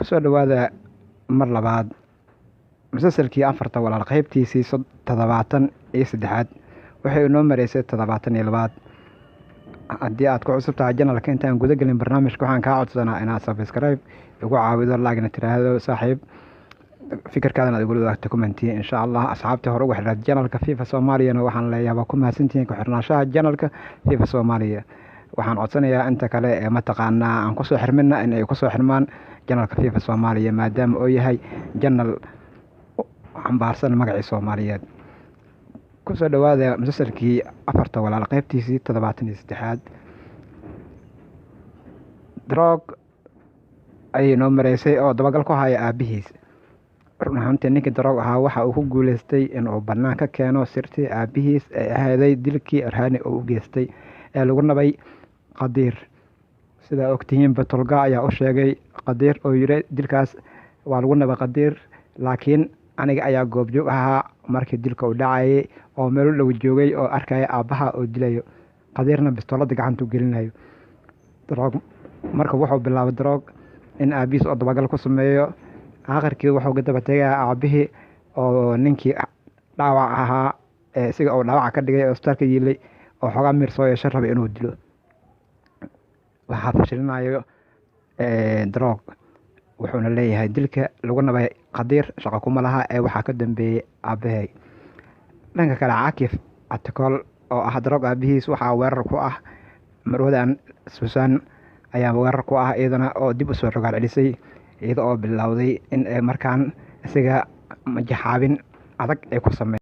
Kusoo dhawaada mar labaad musalsalkii Afarta Walaal, qeybtiisii 73aad. Waxay inoo mareysay 72aad. Haddii aad ku cusub tahay channelka, intaan guda gelin barnaamijka, waxaan kaa codsanaa inaad subscribe igu caawido, like-na tiraahdo saaxiib, fikirkaadana aad igula wadaagto commenti, insha Allah. Asxaabtii hore uga xirnaad channelka FIFA Soomaaliyana waxaan leeyahay waa ku mahadsantihiin ku xirnaanshaha channelka FIFA Soomaaliya. Waxaan codsanayaa inta kale ee mataqaanaa aan kusoo xirmina in ay kusoo xirmaan channelka FIFA Soomaaliya, maadaama uu yahay channel xambaarsan magacii Soomaaliyeed. Kusoo dhawaada musalsalkii Afarta Walaal, qeybtiisii 73aad. Droog ayay noo mareysay oo dabagal ku haya aabihiis. Run ahaantii, ninkii Daroog ahaa waxa uu ku guuleystay inuu bannaan ka keeno sirtii aabihiis ee ahaaday dilkii Arhani oo u geystay ee lagu nabay Qadiir. Sidaa ogtihiinba, Tolga ayaa u sheegay Qadiir oo yiri dilkaas waa lagu nabay Qadiir, laakiin aniga ayaa goobjoog ahaa markii dilka uu dhacayay oo meel u dhow joogay oo arkaya aabbaha oo dilayo, Qadiirna bistoolada gacanta u gelinayo. Daroog marka wuxuu bilaabay Daroog in aabihiis oo dabagal ku sameeyo. Aakhirkii wuxuu ka daba tegayaa aabihii oo ninkii dhaawac ahaa ee isiga uu dhaawaca ka dhigay oo isbitaalka yiilay oo xoogaa miir soo yeesho rabay inuu dilo. Waxaa fashilinayo Daroog, wuxuuna leeyahay dilka lagu nabay Qadiir shaqo kuma laha ee waxaa ka dambeeyey aabbahay. Dhanka kale, Caakif Atakol oo ah Daroog aabihiis waxaa weerar ku ah marwadan Suusan ayaa weerar ku ah iyadana oo dib usoo rogaal celisay, iyada oo bilowday in ay markaan isaga majaxaabin adag ay ku sameyso.